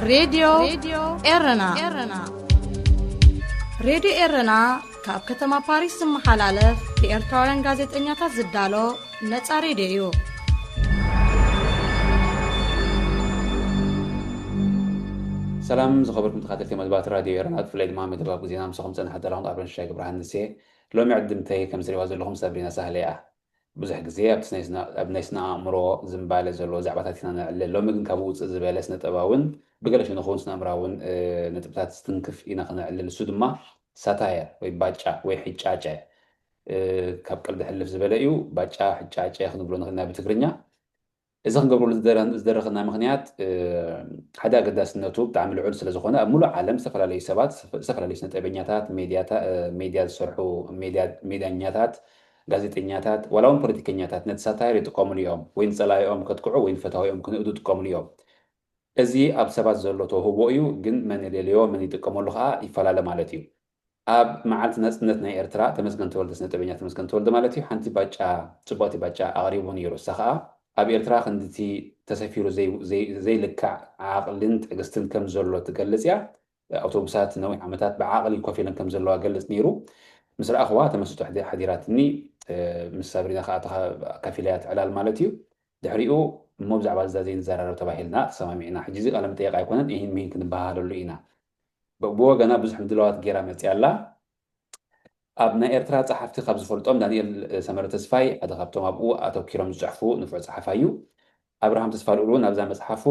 ሬድዮ ኤረና። ሬድዮ ኤረና ካብ ከተማ ፓሪስ ዝመሓላለፍ ብኤርትራውያን ጋዜጠኛታት ዝዳሎ ነጻ ሬድዮ እዩ። ሰላም ዝኸበርኩም ተኻተልቲ መደባት ራድዮ ኤረና፣ ብፍላይ ድማ መደባት ዜና ምሳኹም ጸናሕቲ ዳላኹም ኣብረን ሽሻይ ገብረሃንስ እየ። ሎሚ ዕድምተይ ከም ዝሪእዋ ዘለኹም ሳብሪና ሳህለ እያ። ብዙሕ ግዜ ኣብቲ ናይ ስነ- ኣብ ናይ ስነ ኣእምሮ ዝምባለ ዘለዎ ዛዕባታት ኢና ነዕልል። ሎሚ ግን ካብ ውፅእ ዝበለ ስነ ጥበባውን ብገለ ሸነኹ እውን ስነ ኣእምራውን ነጥብታት ዝትንክፍ ኢና ክነዕልል። እሱ ድማ ሳታየር ወይ ባጫ ወይ ሕጫጨ ካብ ቀልዲ ሕልፍ ዝበለ እዩ። ባጫ ሕጫጨ ክንብሎ ንኽእል ኢና ብትግርኛ። እዚ ክንገብረሉ ዝደረኽና ምኽንያት ሓደ ኣገዳስነቱ ብጣዕሚ ልዑል ስለዝኾነ ኣብ ሙሉእ ዓለም ዝተፈላለዩ ሰባት ዝተፈላለዩ ስነጥበበኛታት፣ ሜድያ ዝሰርሑ ሜድያኛታት፣ ጋዜጠኛታት ዋላ እውን ፖለቲከኛታት ነቲ ሳታየር ይጥቀሙሉ እዮም። ወይ ንፀላኢኦም ከጥቅዑ ወይ ንፈታዊኦም ክንእዱ ይጥቀሙሉ እዮም። እዚ ኣብ ሰባት ዘሎ ተውህቦ እዩ፣ ግን መን የሌልዮ መን ይጥቀመሉ ከዓ ይፈላለ ማለት እዩ። ኣብ መዓልቲ ናፅነት ናይ ኤርትራ ተመስገን ተወልደ፣ ስነጥበበኛ ተመስገን ተወልደ ማለት እዩ፣ ሓንቲ ባጫ፣ ፅቡቕቲ ባጫ ኣቕሪቡ ነይሩ። እሳ ከዓ ኣብ ኤርትራ ክንድቲ ተሰፊሩ ዘይልካዕ ዓቕልን ትዕግስትን ከም ዘሎ ትገልጽ እያ። ኣውቶቡሳት ነዊሕ ዓመታት ብዓቕሊ ኮፍ ኢለን ከም ዘለዋ ገልጽ ነይሩ። ምስ ረኣኽዋ ተመስጦ ሓዲራትኒ። ምስ ሳብሪና ከዓ ኣካፊለያ ትዕላል ማለት እዩ። ድሕሪኡ እሞ ብዛዕባ እዛ ዘይንዘራረብ ተባሂልና ተሰማሚዕና። ሕጂ እዚ ቃለ መጠየቅ ኣይኮነን፣ ኢሂን ምሂን ክንበሃሃለሉ ኢና። ብወገና ብዙሕ ምድላዋት ጌራ መፅያ ኣላ። ኣብ ናይ ኤርትራ ጸሓፍቲ ካብ ዝፈልጦም ዳንኤል ሰመረ ተስፋይ ሓደ ካብቶም ኣብኡ ኣተኪሮም ዝጽሕፉ ንፉዕ ጸሓፋይ እዩ። ኣብርሃም ተስፋልኡል እውን ኣብዛ መጽሓፉ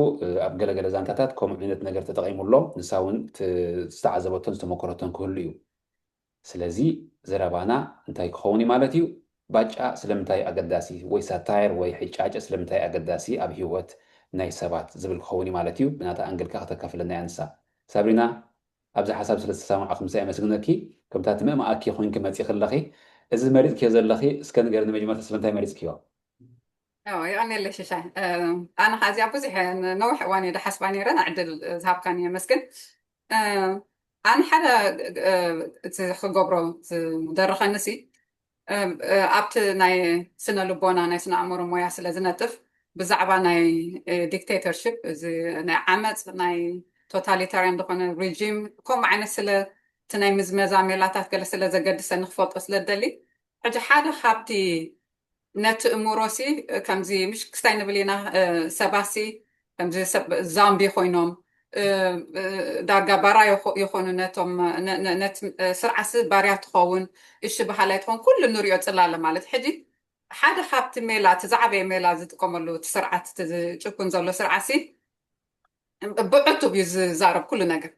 ኣብ ገለገለ ዛንታታት ከምኡ ዓይነት ነገር ተጠቒሙ ኣሎ። ንሳ እውን ዝተዓዘበቶን ዝተመኮረቶን ክህሉ እዩ። ስለዚ ዘረባና እንታይ ክኸውን እዩ ማለት እዩ? ባጫ ስለምንታይ ኣገዳሲ ወይ ሳታየር ወይ ሕጫጨ ስለምንታይ ኣገዳሲ ኣብ ህይወት ናይ ሰባት ዝብል ክኸውን እዩ ማለት እዩ። ብናታ ኣንግልካ ከተካፍለና እያ ንሳ። ሳብሪና ኣብዚ ሓሳብ ስለ ዝተሰማማዕኹ ምሳይ ኣመስግነኪ። ከምታ ትምእምኣኪ ኮይንኪ መፂኺ ኣለኺ። እዚ መሪፅክዮ ዘለኺ እስከ ንገርኒ መጀመርታ ስለምንታይ መሪፅክዮ? የቐንየለይ ሽሻይ። ኣነ ከዓ እዚኣ ብዙሕ ነዊሕ እዋን እየ ድሓስባ ነይረ፣ ንዕድል ዝሃብካኒ የመስግን። ኣነ ሓደ እቲ ክገብሮ ዝደረኸኒ ሲ ኣብቲ ናይ ስነ ልቦና ናይ ስነ ኣእምሮ ሞያ ስለ ዝነጥፍ ብዛዕባ ናይ ዲክቴተርሽፕ እዚ ናይ ዓመፅ ናይ ቶታሊታርያን ዝኾነ ሪጂም ከምኡ ዓይነት ስለ እቲ ናይ ምዝመዛ ሜላታት ገለ ስለ ዘገድሰኒ ክፈልጦ ስለ ደሊ ሕጂ ሓደ ካብቲ ነቲ እምሮሲ ከምዚ ምሽ ክስታይ ንብል ኢና ሰባሲ ከምዚ ሰብ ዛምቢ ኮይኖም ዳርጋ ባራ ይኾኑ ነቶም ነቲ ስርዓሲ ባርያ ትኸውን እሺ በሃላይ ትኸውን ኩሉ ንሪኦ ፅላለ ማለት ሕጂ ሓደ ካብቲ ሜላ እቲ ዝዓበየ ሜላ ዝጥቀመሉ እቲ ስርዓት እቲ ዝጭኩን ዘሎ ስርዓሲ ብዕቱብ እዩ ዝዛረብ ኩሉ ነገር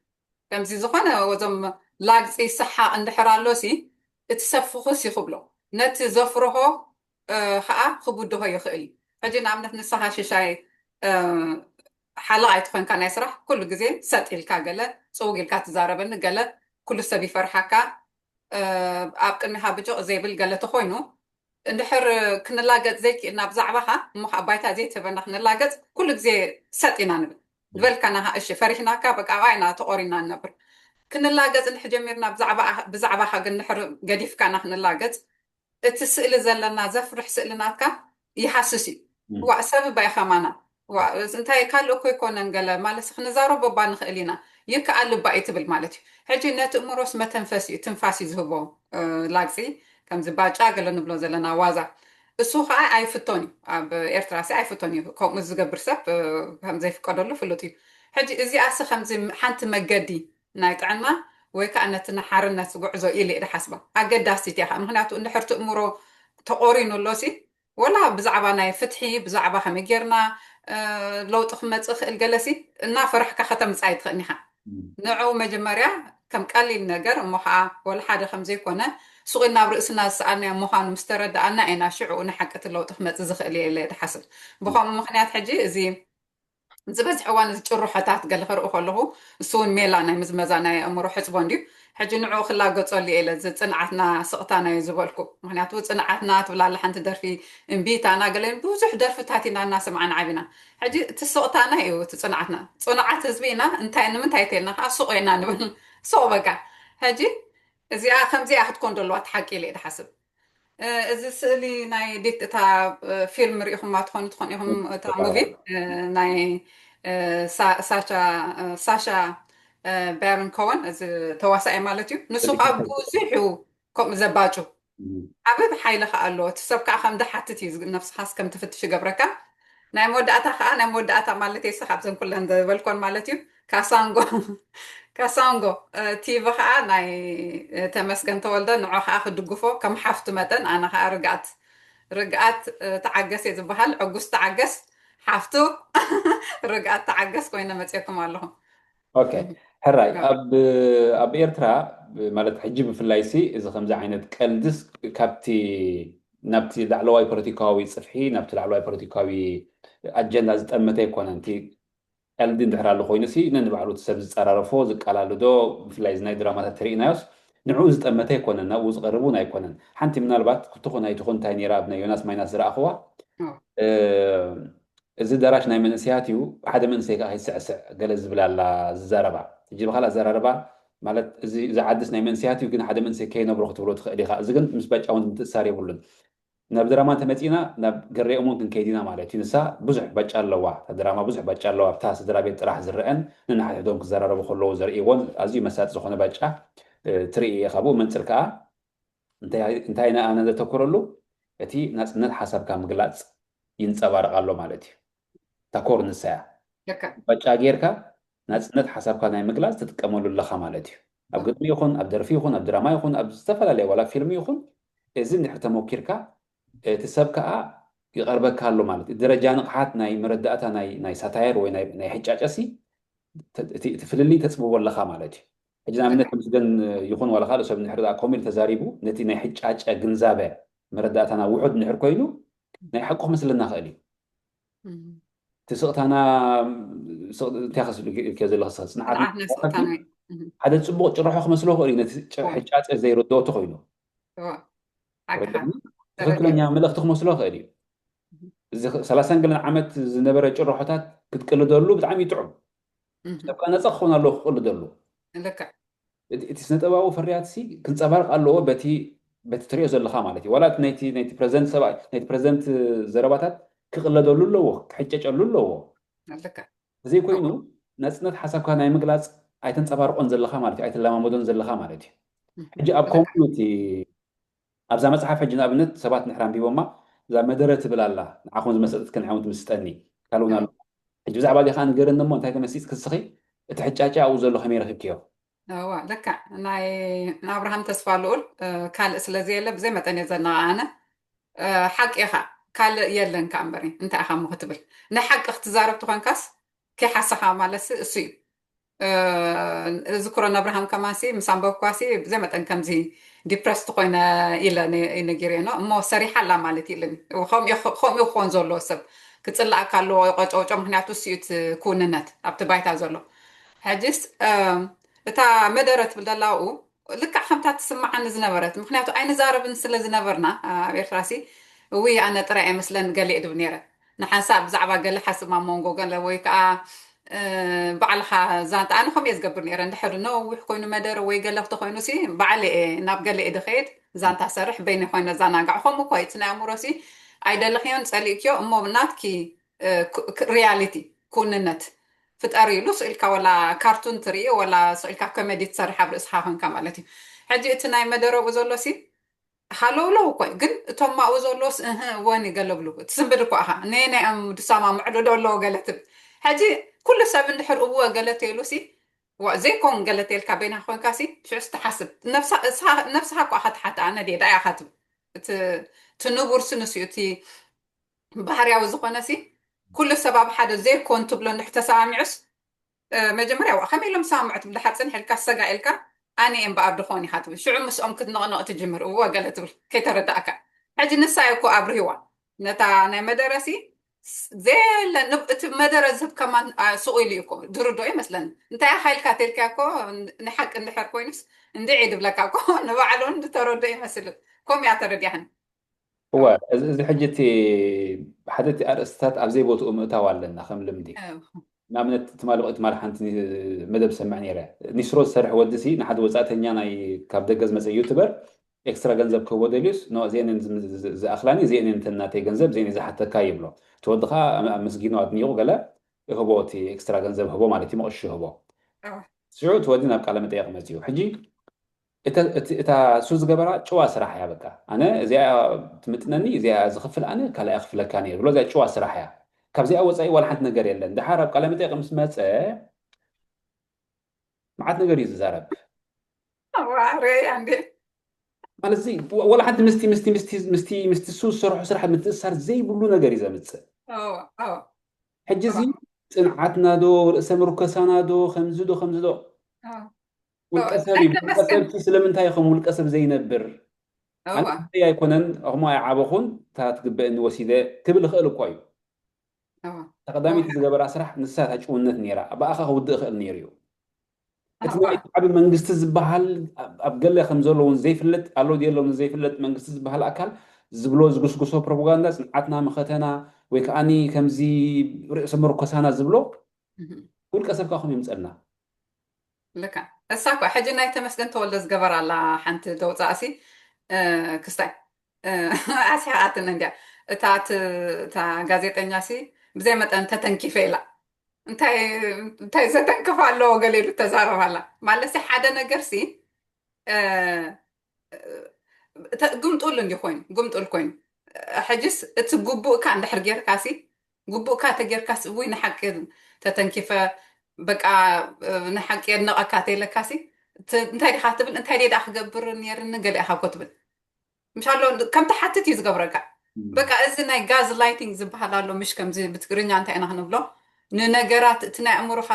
ከምዚ ዝኾነ ወዞም ላግፂ ሰሓቕ እንድሕር ኣሎሲ እቲ ሰብ ፍኹስ ይኽብሎ ነቲ ዘፍርሆ ከዓ ክብድሆ ይኽእል እዩ ሕጂ ንኣብነት ንስኻ ሽሻይ ሓለቕ ኣይትኾንካ ናይ ስራሕ ኩሉ ግዜ ሰጥ ኢልካ ገለ ፅውግ ኢልካ ትዛረበኒ ገለ ኩሉ ሰብ ይፈርሓካ ኣብ ቅድሚኻ ብጭቕ ዘይብል ገለ ተኾይኑ እንድሕር ክንላገፅ ዘይክእልና ብዛዕባኻ እሞ ከዓ ባይታ ዘይትህበና ክንላገፅ ኩሉ ግዜ ሰጥ ኢና ንብል ዝበልካና እሺ ፈሪሕናካ በቃ ኣብኣ ኢና ተቆሪና ንነብር ክንላገፅ እንድሕር ጀሚርና ብዛዕባኻ ግን እንድሕር ገዲፍካና ክንላገፅ እቲ ስእሊ ዘለና ዘፍርሕ ስእሊ ናትካ ይሃስስ እዩ ዋ ሰብ እባ ኢኻ ማና እንታይ ካልእ እኮ ይኮነን ገለ ማለት ክንዛረቦ እባ ንኽእል ኢና ይከኣል እባ እዩ ትብል ማለት እዩ ሕጂ ነቲ እምሮስ መተንፈስ እዩ ትንፋስ እዩ ዝህቦ ላግፂ ከምዚ ባጫ ገለ ንብሎ ዘለና ዋዛ እሱ ከዓ ኣይፍቶን እዩ ኣብ ኤርትራ ሲ ኣይፍቶን እዩ ከምኡ ዝገብር ሰብ ከምዘይፍቀደሉ ፍሉጥ እዩ ሕጂ እዚኣሲ ከምዚ ሓንቲ መገዲ ናይ ጥዕና ወይ ከዓ ነቲ ንሓርነት ጉዕዞ ኢለ እየ ሓስባ ኣገዳሲት እያ ምክንያቱ እንድሕር ትእምሮ ተቆሪኑ ኣሎ ሲ ወላ ብዛዕባ ናይ ፍትሒ ብዛዕባ ከመይ ጌርና ለውጢ ክመፅእ ክእል ገለሲ እናፈራሕካ ከተምፅእ ኣይትኽእልኒ ኢኻ ንዑ መጀመርያ ከም ቀሊል ነገር እሞ ከዓ ወላ ሓደ ከምዘይኮነ ሱቕ ናብ ርእስና ዝሰኣልናዮ ምዃኑ ምስ ተረዳኣና ኢና ሽዕኡ ንሓቂ እቲ ለውጢ ክመፅእ ዝኽእል እየ ኢለ ድሓስብ ብከምኡ ምክንያት ሕጂ እዚ ዝበዝሕ እዋን እዚ ጭርሖታት ገለ ክርኢ ከለኹ እሱ እውን ሜላ ናይ ምዝመዛ ናይ ኣእምሮ ሕፅቦ እንድዩ ሕጂ ንዕኡ ክላገፀሉ እየ ኢለ እዚ ፅንዓትና ስቕታና እዩ ዝበልኩ ምክንያቱ ፅንዓትና ትብላለ ሓንቲ ደርፊ እምቢታና ገለ ብዙሕ ደርፍታት ኢና እናሰማዕና ዓቢና ሕጂ እቲ ስቕታና እዩ እቲ ፅንዓትና ፅኑዓት ህዝቢ ኢና እንታይ ንምንታይ ተልና ከዓ ሱቕ ኢና ንብል ሱቕ በቃ ሕጂ እዚኣ ከምዚኣ ክትኮን ዘለዋ እቲ ሓቂ ኢለ እየ ድሓስብ እዚ ስእሊ ናይ ዲት እታ ፊልም ሪኢኹማ ትኾኑ ትኾኑ ኢኹም እታ ሙቪ ናይ ሳሻ ባሮን ኮወን፣ እዚ ተዋሳኣይ ማለት እዩ። ንሱ ከዓ ብዙሕ እዩ ከምኡ ዘባጩ። ዓብብ ሓይሊ ከዓ ኣለዎ። እቲ ሰብ ከዓ ከም ዝሓትት እዩ፣ ነብስኻስ ከም ትፍትሽ ይገብረካ። ናይ መወዳእታ ከዓ፣ ናይ መወዳእታ ማለት የሰ ካብዘን ኩለን ዝበልኮን ማለት እዩ። ካሳንጎ ካሳንጎ ቲቪ ከዓ ናይ ተመስገን ተወልደ፣ ንዖ ከዓ ክድግፎ ከም ሓፍቱ መጠን ኣነ ከዓ ርግኣት ርግኣት ተዓገስ እየ ዝበሃል። ዕጉስ ተዓገስ ሓፍቱ ርግኣት ተዓገስ ኮይነ መፅየኩም ኣለኹ። ኦኬ፣ ሕራይ። ኣብ ኣብ ኤርትራ ማለት ሕጂ ብፍላይ ሲ እዚ ከምዚ ዓይነት ቀልድስ ካብቲ ናብቲ ላዕለዋይ ፖለቲካዊ ጽፍሒ፣ ናብቲ ላዕለዋይ ፖለቲካዊ ኣጀንዳ ዝጠመተ ኣይኮነን። እቲ ቀልዲ እንድሕር ኣሎ ኮይኑ ሲ ነንባዕሉ እቲ ሰብ ዝጸራረፎ ዝቀላልዶ፣ ብፍላይ እዚ ናይ ድራማታት ተሪእናዮስ ንዕኡ ዝጠመተ ኣይኮነን፣ ናብኡ ዝቐርብ እውን ኣይኮነን። ሓንቲ ምናልባት ክትኹን ኣይትኹን እንታይ ነይራ ኣብ ናይ ዮናስ ማይናስ ዝረኣኽዋ፣ እዚ ደራሽ ናይ መንእሰያት እዩ፣ ሓደ መንእሰይ ከዓ ይስዕስዕ ገለ ዝብል ኣላ ዝዛረባ። ሕጂ ብኻልእ ኣዘራርባ ማለት እዚ ዓድስ ናይ መንእሰያት እዩ፣ ግን ሓደ መንእሰይ ከይነብሮ ክትብሎ ትኽእል ኢኻ። እዚ ግን ምስ ባጫ እውን ምትእሳር የብሉን። ናብ ድራማ እንተመፂና ናብ ገሬኦም እውን ክንከይድ ኢና ማለት እዩ። ንሳ ብዙሕ ባጫ ኣለዋ፣ እታ ድራማ ብዙሕ ባጫ ኣለዋ። ኣብታ ስድራ ቤት ጥራሕ ዝረአን ነንሓድሕዶም ክዘራረቡ ከለዉ ዘርእይዎን ኣዝዩ መሳጢ ዝኾነ ባጫ ትርኢ ኢኻ። ብኡ መንፅር ከዓ እንታይ ኢና ኣነ ዘተኩረሉ? እቲ ናፅነት ሓሳብካ ምግላፅ ይንፀባረቕ ኣሎ ማለት እዩ። እታ ኮር ንሳ እያ። ባጫ ጌርካ ናፅነት ሓሳብካ ናይ ምግላፅ ትጥቀመሉ ኣለኻ ማለት እዩ። ኣብ ግጥሚ ይኹን ኣብ ደርፊ ይኹን ኣብ ድራማ ይኹን ኣብ ዝተፈላለየ ዋላ ፊልም ይኹን እዚ እንድሕር ተሞኪርካ እቲ ሰብ ከዓ ይቐርበካ ኣሎ ማለት እዩ። ደረጃ ንቕሓት ናይ መረዳእታ ናይ ሳታየር ወይ ናይ ሕጫጨሲ እቲ ፍልልይ ተፅብቦ ኣለኻ ማለት እዩ። ሕጂ ንኣብነት ተመስገን ይኹን ዋላ ካልእ ሰብ እንድሕር ከምኡ ኢሉ ተዛሪቡ ነቲ ናይ ሕጫጨ ግንዛበ መረዳእታና ውሑድ እንድሕር ኮይኑ ናይ ሓቁ ክመስለና ክእል እዩ። እቲ ስቕታና እንታይ ከስልክ ዘለኻ ጽንዓት ሓደ ጽቡቕ ጭርሖ ክመስሎ ክእል እዩ ነቲ ሕጫጨ ዘይረድኦ ተኮይኑ ትኽክለኛ መልእኽቲ ክመስሎ ክእል እዩ። እዚ ሰላሳን ገለን ዓመት ዝነበረ ጭርሖታት ክትቅልደሉ ብጣዕሚ ይጥዑም። ሰብ ከዓ ነፃ ክኸውን ኣለዎ ክቅልደሉ። እቲ ስነጥበባዊ ፍርያት ሲ ክንፀባርቕ ኣለዎ በቲ በቲ ትሪኦ ዘለኻ ማለት እዩ። ዋላ ናይቲ ናይቲ ፕረዚደንት ሰብኣይ ናይቲ ፕረዚደንት ዘረባታት ክቅለደሉ ኣለዎ፣ ክሕጨጨሉ ኣለዎ። ተዘይኮይኑ ናፅነት ሓሳብካ ናይ ምግላፅ ኣይተንፀባርቆን ዘለኻ ማለት እዩ፣ ኣይተለማመዶን ዘለኻ ማለት እዩ። ሕጂ ኣብ ኮሚኒቲ ኣብዛ መፅሓፍ ሕጂ ንኣብነት ሰባት ንሕር ኣንቢቦማ እዛ መደረ ትብል ኣላ ንዓኹም ዝመሰጠትክን ዓውንቲ ምስጠኒ ካልኡን ኣሎ። ሕጂ ብዛዕባ ዲኻ ንገርኒ እሞ እንታይ ተመሲጥ ክስኺ እቲ ሕጫጫ ኣብኡ ዘሎ ከመይ ረኺብክዮ? እዋ ልክዕ ናይ ንኣብርሃም ተስፋ ልኡል ካልእ ስለ ዘየለ ብዘይ መጠን እየ ዘነቓኣነ። ሓቂ ኢኻ ካልእ የለን ከኣ እምበሪ እንታይ ኢኻ እሞ ክትብል ናይ ሓቂ ክትዛረብ ትኾንካስ ከይሓሰኻ ማለትሲ እሱ እዩ። ዝክሮ ነብርሃም ከማንሲ ምስ ኣንበብኳሲ ብዘይ መጠን ከምዚ ዲፕረስት ኮይነ ኢለ ነጊረ ኖ እሞ ሰሪሓ ኣላ ማለት ኢለኒ። ከምኡ ክኾን ዘለዎ ሰብ ክፅላእካ ኣለዎ ቆጨውጮ ምክንያቱ እሱ እዩ እቲ ክውንነት ኣብቲ ባይታ ዘሎ። ሕጂስ እታ መደረ ትብል ደላኡ ልክዕ ከምታ ትስምዓኒ ዝነበረት ምክንያቱ ኣይንዛረብን ስለ ዝነበርና ኣብ ኤርትራ ሲ እውይ ኣነ ጥራይ ኣይመስለን ገሊእ ድብል ነይረ ንሓንሳብ ብዛዕባ ገለ ሓስብ ኣብ መንጎ ገለ ወይ ከዓ ባዕልኻ ዛንታ ኣነ ከምኡ እየ ዝገብር ነይረ እንድሕር ነዊሕ ኮይኑ መደረ ወይ ገለ ክተኮይኑ ሲ ባዕለ እየ ናብ ገለ እየ ድኸይድ ዛንታ ሰርሕ በይነ ኮይነ ዛናጋዕ ከምኡ እኳ እቲ ናይ ኣእምሮ ሲ ኣይደለኽዮን ፀሊእክዮ እሞ ናትኪ ሪያሊቲ ክውንነት ፍጠሪ ኢሉ ስኢልካ ወላ ካርቱን ትርኢ ወላ ስኢልካ ኮሜዲ ትሰርሕ ኣብ ርእስኻ ኮንካ ማለት እዩ። ሕጂ እቲ ናይ መደረኡ ዘሎ ሲ ሃለውለው እኮ እዩ። ግን እቶም ማኡ ዘለዎስ እህ እወን ይገለብሉ ትስንብድ እኮ ኣኻ ነየናይ እዮም ድሰማምዕሉ ዶ ኣለዎ ገለ ትብል። ሕጂ ኩሉ ሰብ እንድሕር እወ ገለ ተይሉ ሲ ዋ ዘይኮን ገለ ተይልካ በይና ኮንካ ሲ ሽዑስ ትሓስብ ነብስኻ እኮ ኣኻ ትሓት ኣነ ድየ ዳኣ ኢኻ ትብል። እቲ ንቡር ሲ ንሱ እቲ ባህርያዊ ዝኾነ ሲ ኩሉ ሰብ ኣብ ሓደ ዘይኮን ትብሎ እንድሕር ተሰማሚዑስ መጀመርያ ዋ ከመይ ኢሎም ሰማምዑ ትብል ድሓር ፅንሕ ኢልካ ሰጋ ኢልካ ኣነ እየ እምበኣር ድኾን ኢኻ ትብል ሽዑ ምስኦም ክትንቕንቕ ትጅምር እወ ገለ ትብል ከይተረዳእካ ሕጂ ንሳ እየ እኮ ኣብርህዋ ነታ ናይ መደረሲ ዘየለ እቲ መደረ ዝህብ ከማን ሱቕ ኢሉ እዩ እኮ ዝርድኦ ይመስለኒ እንታይ ኢኻ ኢልካ ተልካ እኮ ንሓቂ እንድሕር ኮይኑስ እንድዒ ድብለካ እኮ ንባዕሉ እውን ዝተረድኦ ይመስል ከምኡ እያ ተረዲኣኒ እወ እዚ ሕጂ እቲ ሓደ እቲ ኣርእስትታት ኣብ ዘይቦትኡ ምእታው ኣለና ከም ልምዲ ንኣብነት ትማሊ ብቕድሚ ትማሊ ሓንቲ መደብ ሰምዕ ነይረ ኒስሮ ዝሰርሕ ወዲ ሲ ንሓደ ወፃእተኛ ናይ ካብ ደገ ዝመፀ ዩቱበር ኤክስትራ ገንዘብ ክህቦ ደልዩስ ኖ እዚአንን ዝኣኽላኒ እዚአንን ተናተይ ገንዘብ እዚአን ዝሓተካ ይብሎ እቲ ወዲ ከዓ ኣመስጊኑ ኣድኒቑ ገለ ይህቦ፣ እቲ ኤክስትራ ገንዘብ ህቦ ማለት እዩ፣ መቐሹ ይህቦ። ሽዑ እቲ ወዲ ናብ ቃለ መጠየቕ መፅኡ። ሕጂ እታ እሱ ዝገበራ ጭዋ ስራሕ እያ። በቃ ኣነ እዚኣ ትምጥነኒ፣ እዚኣ ዝኽፍል ኣነ ካልኣ ክፍለካ ነየ ብሎ፣ እዚኣ ጭዋ ስራሕ እያ። ካብዚኣ ወፃኢ ዋላ ሓንቲ ነገር የለን። ድሓር ኣብ ቃለ መጠየቕ ምስ መፀ መዓት ነገር እዩ ዝዛረብ። ሬያ እንዴ ማለት እዚ ወላ ሓንቲ ምስቲ ምስቲ ምስቲ ምስቲ ምስቲ እሱ ዝሰርሖ ስራሕ ምትእሳር ዘይብሉ ነገር እዩ ዘምፅእ። ሕጂ እዚ ፅንዓትና ዶ፣ ርእሰ ምርኮሳና ዶ፣ ከምዚ ዶ ከምዚ ዶ፣ ውልቀሰብ እዩ። ውልቀሰብ ስለምንታይ ከም ውልቀሰብ ዘይነብር? ኣይ ኣይኮነን፣ እሞ ኣይዓበኹን፣ እታ ትግበእኒ ወሲደ ክብል ይኽእል እኮ እዩ። ተቐዳሚቲ ዝገበራ ስራሕ ንሳ እታ ጭውነት ነይራ፣ ብኣኻ ክውድእ ይኽእል ነይሩ እዩ። እቲ ናይ ዓቢ መንግስቲ ዝበሃል ኣብ ገለ ከም ዘሎ እውን ዘይፍለጥ ኣሎ ድየሎ እውን ዘይፍለጥ መንግስቲ ዝበሃል ኣካል ዝብሎ ዝጉስጉሶ ፕሮፓጋንዳ ጽንዓትና መኸተና ወይ ከዓኒ ከምዚ ርእሰ መርኮሳና ዝብሎ ውልቀ ሰብ ከዓ ከም ይምጸልና። ልካ እሳ እኮ ሕጂ ናይ ተመስገን ተወልደ ዝገበራ ኣላ ሓንቲ ደውፃእሲ ክስታይ ኣስሓኣትን እንዲያ እታ ጋዜጠኛ ሲ ብዘይ መጠን ተተንኪፈ ኢላ እንታይ እንታይ ዘተንክፍ ኣለዎ ገለ ኢሉ ተዛረብ ኣላ ማለት ሓደ ነገር ሲ ግምጡል እንዲ ኮይኑ ግምጡል ኮይኑ ሕጅስ እቲ ግቡእካ እንድሕር ጌርካ ሲ ግቡእካ ተጌርካስ ውይ ንሓቂ ተተንኪፈ በቃ ንሓቂ የድነቐካ ተይለካሲ እንታይ ዲኻ ትብል እንታይ ደኣ ክገብር ነርኒ ገለ ኢኻ እኮ ትብል ምሻሎ ከም ትሓትት እዩ ዝገብረካ በቃ እዚ ናይ ጋዝ ላይቲንግ ዝበሃል ኣሎ ምሽ ከምዚ ብትግርኛ እንታይ ኢና ክንብሎ ንነገራት እቲ ናይ ኣእምሮኻ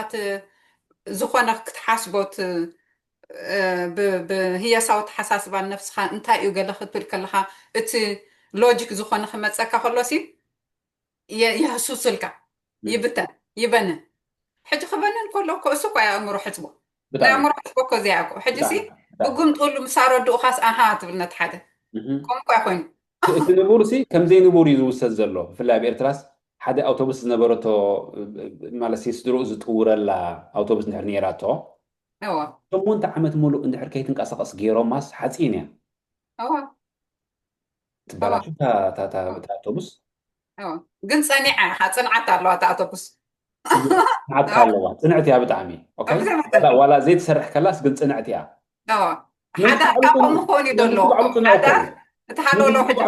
ዝኾነ ክትሓስቦት ብህየሳዊ ተሓሳስባ ነፍስኻ እንታይ እዩ ገለ ክትብል ከለኻ እቲ ሎጂክ ዝኾነ ክመፀካ ከሎ ሲ የህሱስልካ ይብተን ይበንን ሕጂ ክበንን ከሎ እኮ እሱ እኮ ኣእምሮ ሕፅቦ ናይ ኣእምሮ ሕፅቦ እኮ እዚኣ እኮ ሕጂ ሲ ብጉምጥሉ ምስ ኣረድኡኻስ ኣሃ ትብል ነቲ ሓደ ከምኡ እኮ ኮይኑ እቲ ንቡር ሲ ከምዘይ ንቡር እዩ ዝውሰድ ዘሎ ብፍላይ ኣብ ኤርትራስ ሓደ ኣውቶቡስ ዝነበረቶ ማለት ስድርኡ ዝጥውረላ ኣውቶቡስ እንድሕር ነይራቶ ሸሞንተ ዓመት ሙሉእ እንድሕር ከይትንቀሳቐስ ገይሮማስ ሓፂን እያ ትበላሹ ኣውቶቡስ ግን ፀኒዓ ኢኻ ፅንዓት ኣለዋ እታ ኣውቶቡስ ፅንዓት ኣለዋ ፅንዕት እያ ብጣዕሚ ዋላ ዘይትሰርሕ ከላስ ግን ፅንዕት እያ ሓዳር ካብኡ ምኾን እዩ ዘሎ ሓዳር እቲ ሃለውለው ሕጂ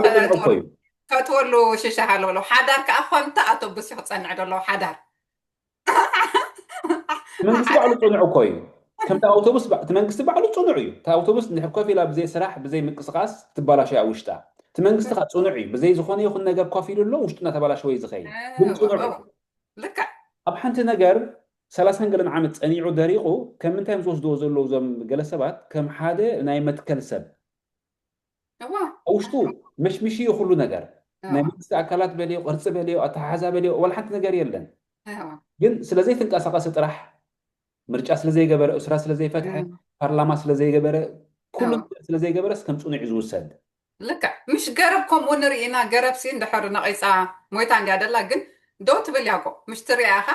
ከእትወሉ ሽሻ ሃለውለው ሓዳር ከዓ ከምቲ ኣውቶቡስ እዩ ክፀንዕ ዘለዎ ሓዳር መንግስቲ ባዕሉ ፅኑዕ እኮ እዩ ከምቲ ኣውቶቡስ እቲ መንግስቲ ባዕሉ ፅኑዕ እዩ እቲ ኣውቶቡስ እንድሕር ኮፍ ኢላ ብዘይ ስራሕ ብዘይ ምንቅስቃስ ትባላሸ ኣብ ውሽጣ እቲ መንግስቲ ከዓ ፅኑዕ እዩ ብዘይ ዝኾነ ይኹን ነገር ኮፍ ኢሉ ኣሎ ውሽጡ እናተባላሸወ እዩ ዝኸይድ ግን ፅኑዕ እዩ ልክዕ ኣብ ሓንቲ ነገር ሰላሳን ገለን ዓመት ፀኒዑ ደሪቑ ከም ምንታይ እዮም ዝወስድዎ ዘለዉ እዞም ገለ ሰባት ከም ሓደ ናይ መትከል ሰብ ኣብ ውሽጡ መሽሚሽ እዩ ኩሉ ነገር ናይ መንግስቲ ኣካላት በልዮ ቅርፂ በልዮ ኣተሓሓዛ በልዮ ዋላ ሓንቲ ነገር የለን ግን ስለዘይትንቀሳቀሲ ጥራሕ ምርጫ ስለዘይገበረ እስራ ስለዘይፈትሐ ፓርላማ ስለዘይገበረ ኩሉ ስለዘይገበረስ ከም ፅኑዕ እዩ ዝውሰድ ልክዕ ምሽ ገረብ ከምኡ ንርኢ ኢና ገረብ ሲ እንድሕር ነቒፃ ሞይታ እንድያ ደላ ግን ደው ትብል ያኮ ምሽ ትሪያ ኢኻ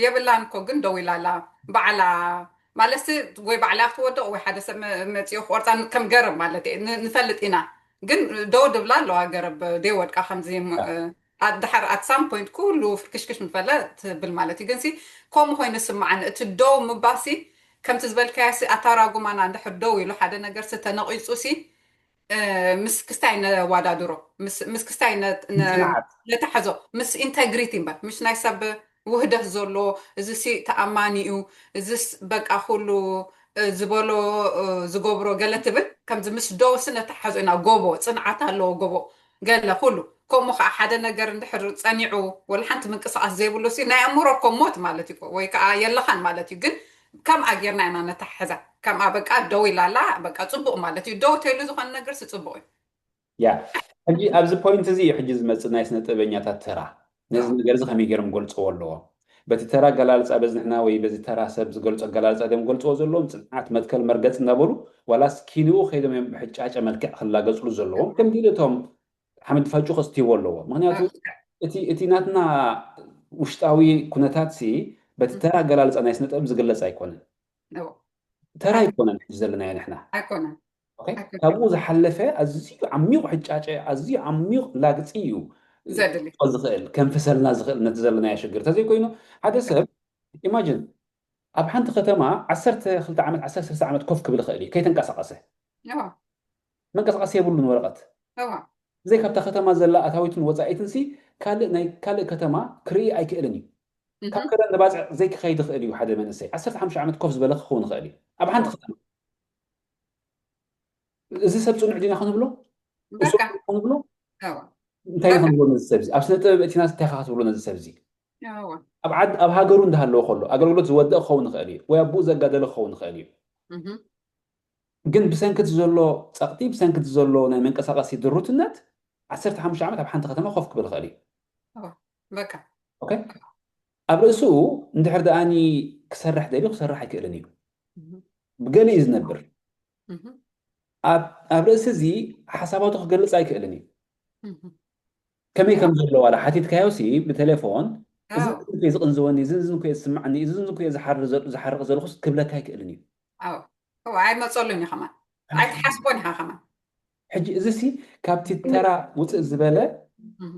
የብላን እኮ ግን ደው ኢላ ኣላ ባዕላ ማለትሲ ወይ ባዕላ ክትወድቕ ወይ ሓደ ሰብ መፂኡ ክቆርፃ ከም ገረብ ማለት ንፈልጥ ኢና ግን ደው ድብላ ኣለዋ ገረብ ደይወድቃ ከምዚ ድሓር at some point ኩሉ ፍርክሽክሽ ምፈለ ትብል ማለት እዩ ግንሲ ከምኡ ኮይኑ ስማዓኒ እቲ ደው ምባሲ ከምቲ ዝበልካያሲ ኣታራጉማና እንድሕር ደው ኢሉ ሓደ ነገርሲ ተነቒፁሲ ምስ ክስታይ ነዋዳድሮ ምስ ክስታይ ነተሓዞ ምስ ኢንተግሪቲ እምበር ምሽ ናይ ሰብ ውህደት ዘሎ እዚ ሲ ተኣማኒ እዩ እዚስ በቃ ኩሉ ዝበሎ ዝገብሮ ገለ ትብል ከምዚ ምስ ደውሲ ነተሓዞ ኢና ጎቦ ፅንዓት ኣለዎ ጎቦ ገለ ኩሉ ከምኡ ከዓ ሓደ ነገር እንድሕር ፀኒዑ ወላ ሓንቲ ምንቅስቃስ ዘይብሉ ሲ ናይ ኣእምሮ እኮ ሞት ማለት እዩ ወይ ከዓ የለኻን ማለት እዩ ግን ከምኣ ጌርና ኢና ነተሓሕዛ ከምኣ በቃ ደው ኢላላ በቃ ፅቡቅ ማለት እዩ ደው ተይሉ ዝኾነ ነገር ሲ ፅቡቅ እዩ ያ ሕጂ ኣብዚ ፖይንት እዚ እዩ ሕጂ ዝመፅእ ናይ ስነ ጥበበኛታት ተራ ነዚ ነገር እዚ ከመይ ገይሮም ገልፅዎ ኣለዎ በቲ ተራ ኣገላልፃ በዚ ንሕና ወይ በዚ ተራ ሰብ ዝገልፆ ኣገላልፃ ድም ገልፅዎ ዘለዎም ፅንዓት መትከል መርገፂ እናበሉ ዋላስ ኪንኡ ከይዶም እዮም ብሕጫጨ መልክዕ ክላገፅሉ ዘለዎም ከም ዲልቶም ሓመድ ፋጩ ከስትይዎ ኣለዎ ምክንያቱ እቲ ናትና ውሽጣዊ ኩነታት ሲ በቲ ተራ ኣገላልፃ ናይ ስነ ጥበብ ዝግለፅ ኣይኮነን ተራ ኣይኮነን ዘለናዮ ንሕና ኣይኮነን ካብኡ ዝሓለፈ ኣዝዩ ዓሚቕ ሕጫጨ ኣዝዩ ዓሚቕ ላግፂ እዩ ዘድሊ ክወጽእ ዝኽእል፣ ከንፍሰልና ዝኽእል ነቲ ዘለናዮ ሽግር። እንተዘይኮይኑ ሓደ ሰብ ኢማጅን ኣብ ሓንቲ ከተማ ዓሰርተ ክልተ ዓመት፣ ዓሰርተ ሰለስተ ዓመት ኮፍ ክብል ይኽእል እዩ ከይተንቀሳቐሰ። እዋ መንቀሳቐሲ የብሉን ወረቐት። እዋ ብዘይ ካብታ ከተማ ዘላ ኣታዊትን ወጻኢትን ሲ ካልእ ናይ ካልእ ከተማ ክርኢ ኣይክእልን እዩ። ካብ እህ ከረን ንባጽዕ ዘይክኸይድ ይኽእል እዩ። ሓደ መንእሰይ ዓሰርተ ሓሙሽተ ዓመት ኮፍ ዝበለ ክኸውን ይኽእል እዩ ኣብ ሓንቲ እዋ ከተማ። እዚ ሰብ ጽኑዕ ዲና ክንብሎ? እሱ በቃ ክንብሎ? እዋ እንታይ ኢና በቃ ክንብሎ ነዚ ሰብ እዚ? ኣብ ስነ ጥበብ እቲና እንታይ ኢኻ ክትብሎ ነዚ ሰብ እዚ? እዋ ኣብ ዓድ ኣብ ሃገሩ እንዳሃለወ ከሎ ኣገልግሎት ዝወደእ ክኸውን ይኽእል እዩ፣ ወይ ኣቦኡ ዘጋደለ ክኸውን ይኽእል እዩ። እህ ግን ብሰንኪ እቲ ዘሎ ጸቕጢ፣ ብሰንኪ እቲ ዘሎ ናይ መንቀሳቐሲ ድሩትነት ዓሰርተ ሓሙሽተ ዓመት ኣብ ሓንቲ ከተማ ኮፍ ክብል ይኽእል እዩ። እዋ በቃ ኦኬ? ኣብ ርእስኡ እንድሕር ደኣኒ ክሰርሕ ደልዩ ክሰርሕ ኣይክእልን እዩ። እህ ብገሊኡ እዩ ዝነብር። እህ ኣብ ኣብ ርእሲ እዚ ሓሳባቱ ክገልጽ ኣይክእልን እዩ። እህ ከመይ ከም እዋ ዘሎ ዋላ ሓቲትካዮ ሲ ብቴሌፎን፣ "እዚ እው እዚ እንኮ እዩ ዝቕንዝወኒ፣ እዚ እዚ እንኮ እዩ ዝስምዓኒ፣ እዚ እዚ እንኮ እዩ ዝሓርር ዘሎ-፣ ዝሓርቕ ዘለኹስ" ክብለካ ኣይክእልን እዩ። እው እዋ ኣይመጸሉን እዩ ከማን ኣይትሓስቦን ኢኻ ከማን ሕጂ እዚ ሲ ካብቲ ተራ ውፅእ ዝበለ እህ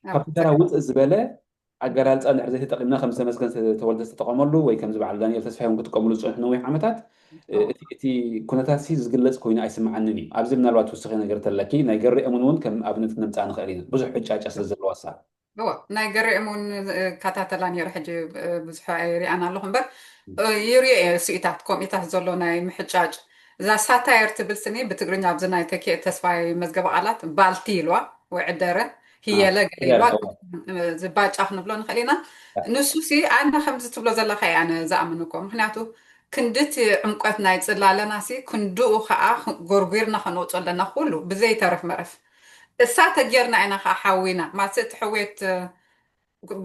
ካብቲ ተራ ውፅእ ዝበለ ኣገላልፃ እንድሕር ዘይተጠቂምና፣ ከም ተመስገን ተወልደ ዝተጠቐመሉ ወይ ከምዚ በዓል ዳንኤል ተስፋይ እውን ክጥቀምሉ ዝፀንሑ ነዊሕ ዓመታት፣ እ፣ እቲ እቲ ኩነታት ሲ ዝግለፅ ኮይኑ ኣይስምዓንን እዩ። ኣብዚ ምናልባት ትውስኺ ነገር ተለኪ፣ ናይ ገሬ እሙን እውን ከም ኣብነት ክነምፅኣ ንኽእል ኢና፣ ብዙሕ ዕጫጫ ስለ ዘለዋ እሳ። እዋ ናይ ገሬ እሙን እከታተላ ነይረ፣ ሕጂ እ፣ ብዙሕ ኣይሪኣን ኣለኹ እምበር እ፣ ይሪኦ እየ ስኢታት ከምኡታት ዘሎ ናይ ምሕጫጭ። እዛ ሳታየር ትብል ስኒ ብትግርኛ ኣብዚ ናይ ተኪኤ ተስፋይ መዝገበ ቃላት ባልቲ ኢልዋ ወይ ዕደረ ህየለ ገለ ኢልዋ፣ እዚ ባጫ ክንብሎ ንኽእል ኢና። ንሱ ሲ ኣነ ከምዚ ትብሎ ዘለኻ እየ ኣነ ዝኣምን እኮ፣ ምክንያቱ ክንድቲ ዕምቆት ናይ ጽላለና ሲ ክንድኡ ከዓ ጎርጒርና ከነውፅኦ ኣለና ኩሉ ብዘይተረፍ መረፍ። እሳ ተጌርና ኢና ከዓ ሓዊና ማለት እቲ ሕውየት እ፣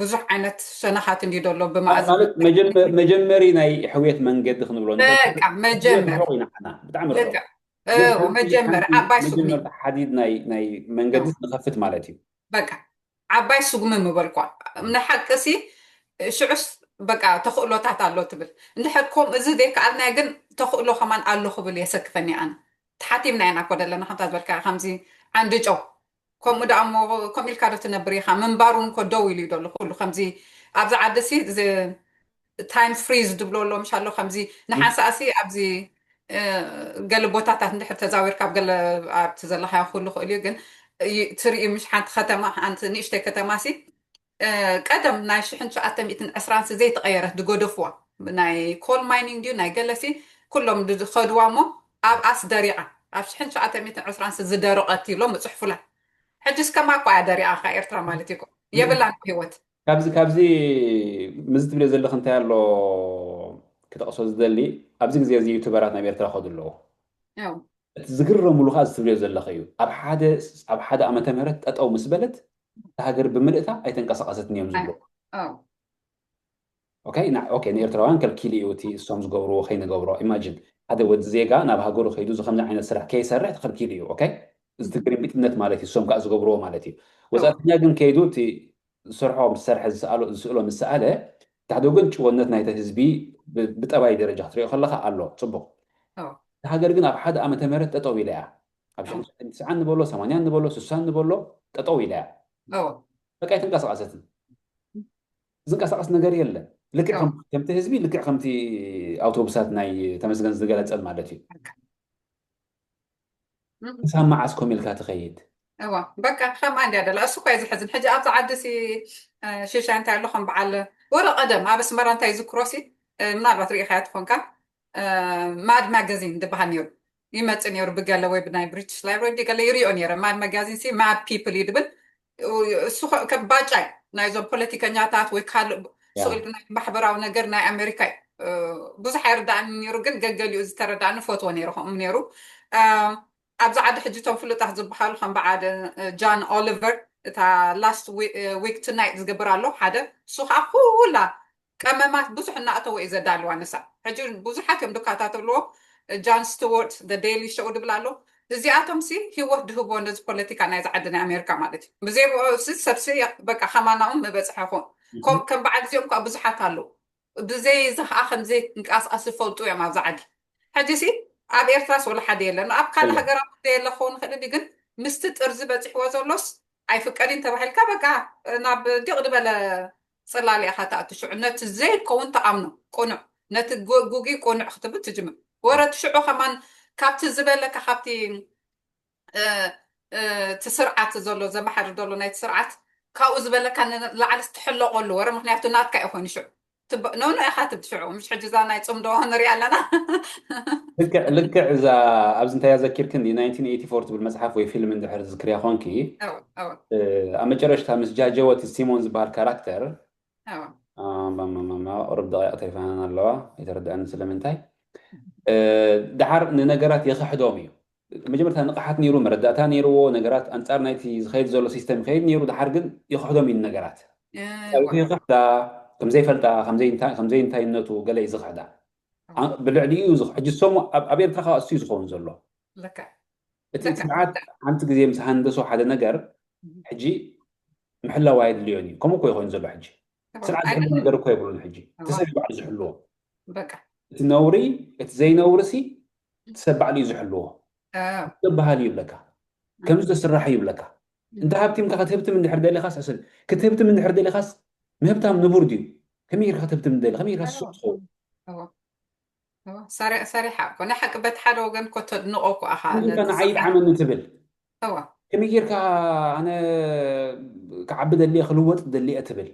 ብዙሕ ዓይነት ሸነኻት እንዲ ዘሎ ብመኣዝ ማለት መጀመ- መጀመሪ ናይ ሕውየት መንገዲ ክንብሎ ንኽእል። በቃ መጀመር ርሑቕ ኢና ንሕና፣ ብጣዕሚ ርሑቕ። በቃ ግን እው ሓንቲ መጀመር ሓንቲ ዓባይ ሱግሚ መጀመርታ ሓዲድ ናይ ናይ መንገዲ እው ንኸፍት ማለት እዩ። በቃ ዓባይ ሱግሚ ምበልኳ። ንሓቂ ሲ ሽዑስ በቃ ተኽእሎታት ኣሎ ትብል። እንድሕር ከምኡ እዚ ዘይከኣልናዮ ግን ተኽእሎ ከማን ኣሎ ክብል የሰክፈኒ ኣነ። ተሓቲምና ኢና እኮ ዘለና ከምታ ዝበልካ ከምዚ ዓንዲ ጨው። ከምኡ ደኣ እሞ ከምኡ ኢልካ ዶ ትነብር ኢኻ? ምንባር እውን እኮ ደው ኢሉ እዩ ዘሎ ኩሉ። ከምዚ ኣብዚ ዓዲ ሲ ታይም ፍሪዝ ድብሎ ኣሎ ምሽ ኣሎ ከምዚ ንሓንሳእ ሲ ኣብዚ እ፣ ገለ ቦታታት እንድሕር ተዛዊርካ ኣብ ገለ ኣብቲ ዘለኻዮ ክህሉ ክእል እዩ፣ ግን ይ- ትርኢ ምሽ ሓንቲ ከተማ ሓንቲ ንእሽተይ ከተማ ሲ እ፣ ቀደም ናይ ሽሕን ትሽዓተ ሚእትን ዕስራን ሲ ዘይተቐየረት ዝገደፍዋ ናይ ኮል ማይኒንግ ድዩ ናይ ገለ ሲ ኩሎም ዝኸድዋ እሞ ኣብኣስ ደሪቓ ኣብ ሽሕን ትሽዓተ ሚእትን ዕስራን ሲ ዝደረቐት ኢሎም ምፅሕፉላ። ሕጂ እስከማ እኮ እያ ደሪቓ ከ ኤርትራ ማለት እዩ እኮ የብላን እኮ ህይወት። ካብዚ ካብዚ ምዚ ትብልዮ ዘለኽ እንታይ ኣሎ ክጠቕሶ ዝደሊ፣ ኣብዚ ግዜ እዚ ዩቱበራት ናብ ኤርትራ ከዱ ኣለዉ። ያው እቲ ዝግረምሉ ከዓ እዚ ትብልዮ ዘለኽ እዩ። ኣብ ሓደ ኣብ ሓደ ዓመተ ምህረት ጠጠው ምስ በለት እታ ሃገር ብምልእታ ኣይተንቀሳቐሰትን እዮም ዝብሉ። ኣው ኦኬ፣ ና- ኦኬ፣ ንኤርትራውያን ከልኪሉ እዩ እቲ እሶም ዝገብርዎ ከይንገብሮ። ኢማጂን ሓደ ወዲ ዜጋ ናብ ሃገሩ ከይዱ እዚ ከምዚ ዓይነት ስራሕ ከይሰርሕ ተኸልኪሉ እዩ። ኦኬ፣ እዚ እቲ ግርምቢጥነት ማለት እዩ፣ እሶም ከዓ ዝገብርዎ ማለት እዩ። ወፃእተኛ ግን ከይዱ እቲ ዝሰርሖ ምስ ሰርሐ ዝሰኣሎ ዝስእሎ ምስ ሰኣለ፣ ታሕዶ ግን ጭወነት ናይቲ ህዝቢ ብ- ብጠባይ ደረጃ ክትሪኦ ከለካ ኣሎ ፅቡቅ። ኣው እቲ ሃገር ግን ኣብ ሓደ ዓመተ ምህረት ጠጠው ኢላ እያ። ኣብ ኣው ሽሕን ትስዓን ንበሎ፣ ሰማንያን ንበሎ፣ ስሳን ንበሎ ጠጠው ኢላ እያ። ኣው በቃ ኣይተንቀሳቐሰትን። ዝንቀሳቐስ ነገር የለን። ልክዕ ኣው ከም- ከምቲ ህዝቢ ልክዕ ከምቲ ኣውቶቡሳት ናይ ተመስገን ዝገለጸን ማለት እዩ። እም። ክሳብ መዓስ ኮም ኢልካ ትኸይድ? እዋ በቃ ከምኣ እንድያ ደላ። እሱ እኳ እዩ ዝሕዝን። ሕጂ ኣብዚ ዓዲ ሲ እ፣ ሽሻይ እንታይ ኣሎ ከም በዓል ወረ ቀደም ኣብ ኣስመራ እንታይ ይዝክሮ ሲ እ፣ ምናልባት ርኢኻያ ትኾንካ እ፣ ማድ ማጋዚን ዝበሃል ነይሩ ይመጽእ ነይሩ ብገለ ወይ ብናይ ብሪቲሽ ላይብረሪ ገለ ይሪኦ ነይረ። ማድ ማጋዚን ሲ ማድ ፒፕል እዩ ድብል። እሱ ከ- ከም ባጫ እዩ ናይዞም ፖለቲከኛታት ወይ ካልእ ያ ስቕ ኢልካ ናይ ማሕበራዊ ነገር ናይ ኣሜሪካ እዩ። እ፣ ብዙሕ ኣይርዳእኒ ነይሩ፣ ግን ገገሊኡ ዝተረዳእኒ ፈትዎ ነይሩ። ከምኡ ነይሩ። እ፣ ኣብዚ ዓዲ ሕጂ እቶም ፍሉጣት ዝበሃሉ ከም በዓል እ፣ ጃን ኦሊቨር እታ ላስት ዊክ ቱናይት ዝገብር ኣሎ ሓደ፣ እሱ ከዓ ኩላ ቀመማት ብዙሕ እናእተወ እዩ ዘዳልዋ ንሳ። ሕጂ ብዙሓት እዮም ዝከታተልዎ። ጃን ስቲዋርት ደ ዴይሊ ሾው ድብል ኣሎ። እዚኣቶም ሲ ህይወት ድህቦ ነዚ ፖለቲካ ናይዚ ዓዲ ናይ ኣሜሪካ ማለት እዩ። ብዘይ ብኡ ሲ ሰብሲ በቃ ከማናውን ምበፅሐ ይኸውን። ከም ከም በዓል እዚኦም ከዓ ብዙሓት ኣለዉ። ብዘይ እዚ ከዓ ከምዘይ ክንቀሳቀስ ዝፈልጡ እዮም ኣብዚ ዓዲ። ሕጂ ሲ ኣብ ኤርትራስ ወላ ሓደ የለን። ኣብ ካልእ የለን። ሃገራት የለ ክኸውን ይኽእል እዩ፣ ግን ምስቲ ጥርዚ በፂሕዎ ዘሎስ ኣይፍቀድን ተባሂልካ በቃ ናብ ዲቕ ዝበለ ፅላል ኢኻ ትኣቱ። ሽዑ ነቲ ዘይከውን ትኣምኖ። ቁኑዕ፣ ነቲ ጉ-፣ ጉጉይ ቁኑዕ ክትብል ትጅምር። ወረ እቲ ሽዑ ከማን ካብቲ ዝበለካ፣ ካብቲ፣ እ፣ እ፣ እቲ ስርዓት ዘሎ፣ ዘመሓድር ዘሎ ናይቲ ስርዓት ካብኡ ዝበለካ ንላዕሊ ትሕለቐሉ ወረ፣ ምኽንያቱ ናትካ እዩ ኮይኑ ሽዑ። ትብ-፣ ኖ፣ ኖ ኢኻ ትብል ሽዑ። ምሽ ሕጂ እዛ ናይ ጽምዶ ንሪኣ ኣለና። ልክዕ፣ ልክዕ እዛ ኣብዚ እንታይ ዘኪርክን ዲ ናይንቲን ኤይቲ ፎር ትብል መጽሓፍ ወይ ፊልም እንድሕር ዝዝክርያ ኾንኪ፣ እወ፣ እወ። እ፣ ኣብ መጨረሽታ ምስ ጃጀወ እቲ ሲሞን ዝበሃል ካራክተር፣ እወ። አ፣ ማ፣ ማ፣ ማ፣ ማ፣ ቁሩብ ደቂቕ ተሪፋና ኣለዋ፣ ኣይተረድአን ስለምንታይ። እ፣ ደሓር ንነገራት የኽሕዶም እዩ። መጀመርታ ንቕሓት ነይሩ፣ መረዳእታ ነይርዎ፣ ነገራት ኣንጻር ናይቲ ዝኸይድ ዘሎ ሲስተም ይኸይድ ነይሩ፣ ደሓር ግን የኽሕዶም እዩ ነገራት። እ፣ ካብ ዋ። ይኽሕዳ፣ ከም ዘይፈልጣ፣ ከም ዘይንታ-፣ ከም ዘይንታይነቱ ገለ እዩ ዝኽሕዳ። ዋ። አ-፣ ብልዕሊኡ እዩ ዝኽ-፣ ሕጂ እሶም ኣብ፣ ኣብ ኤርትራ ከዓ እሱ እዩ ዝኸውን ዘሎ። ልክዕ። እቲ ልክዕ። ስርዓት ሓንቲ ግዜ ምስ ሃንደሶ ሓደ ነገር፣ እህ። ሕጂ ምሕላው ኣየድልዮን እዩ። ከምኡ እኮ ይኸውን ዘሎ ሕጂ። ዋ። ስርዓት ዝሕሉ ኣይኮነን። ነገር እኮ የብሉን ሕጂ። እቲ ዋ። ሰብ እዩ ባዕሉ ዝሕልዎ። በቃ። እቲ ነውሪ፣ እቲ ዘይነውሪ ሲ፣ እቲ ሰብ ባዕሉ እዩ ዝሕልዎ። አ። ክበሃል እዩ ይብለካ። አ። ከምዚ ተስራሕ እዩ ይብለካ። እ። እንተ ሃብቲምካ ክትህብትም እንድሕር ደሊኻስ፣ ሕሰብ፣ ክትህብትም እንድሕር ደሊኻስ፣ ምህብታም ንቡር ድዩ? ከመይ ጌርካ ክትህብትም ደሊ? ከመይ ጌርካ እወ። ስሱዕ ትኸውን? እወ። እወ። ሰሪ-፣ ሰሪሓ እኮ። ናይ ሓቂ በቲ ሓደ ወገን እኮ ተድንቖ እኮ ኣኻ፣ ከምዚ ነቲ ንዓይ ስርዓት። ይጥዓመኒ ትብል። እወ። ከመይ ጌርካ ኣነ ክዓቢ ደልየ፣ ክልወጥ ደልየ ትብል።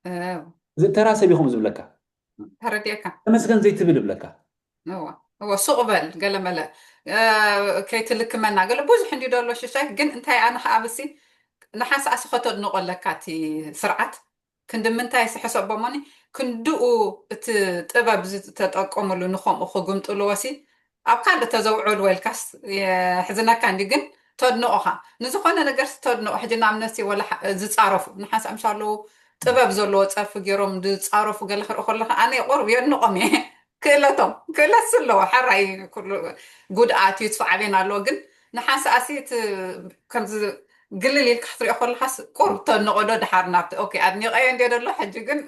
እወ። እዚ ተራ ሰብ እዩ ከምኡ ዝብለካ። ተረዲኤካ። ተመስገን ዘይትብል ይብለካ። እወ። እወ፣ ሱቕ በል፣ ገለ መለ። እ፣ ከይትልክመና። ገለ ብዙሕ እንዲ ደሎ ሽሻይ፣ ግን እንታይ ኣነ ኸኣ ብሲ ንሓንሳእ ሲ ከተድንቖ ኣለካ እቲ ስርዓት። ክንዲ ምንታይ ሲ ሕሰቦ እሞኒ፣ ክንድኡ እቲ ጥበብ ዝተጠቀምሉ ንኸምኡ ክግምጥልዎ ሲ፣ ኣብ ካልእ ተዘውዕልዎ ኢልካስ የሕዝነካ እንዲ፣ ግን ተድንቖኻ። ንዝኾነ ነገር ሲ ተድንቖ። ሕጂ ንኣብነት ሲ ወላ ሓ-፣ ዝጻረፉ፣ ንሓንሳእ ምሽ ኣለዉ ጥበብ ዘለዎ ጸርፊ ገይሮም ዝጻረፉ ገለ ክርኢ ከለኹ ኣነ ቁሩብ የድንቖም እየ። ክእለቶም፣ ክእለት ሲ ኣለዎ፣ ሓራይ ኩሉ ጉድኣት እዩ፣ ትፋዓቤን ኣለዎ፣ ግን ንሓንሳእ ሲ እቲ ከምዚ ግልል ኢልካ ክትሪኦ ከለኻስ ቁሩብ ተድንቖ ዶ፣ ደሓር ናብቲ፣ ኦኬ፣ ኣድኒቐዮ እንድየ ደሎ፣ ሕጂ ግን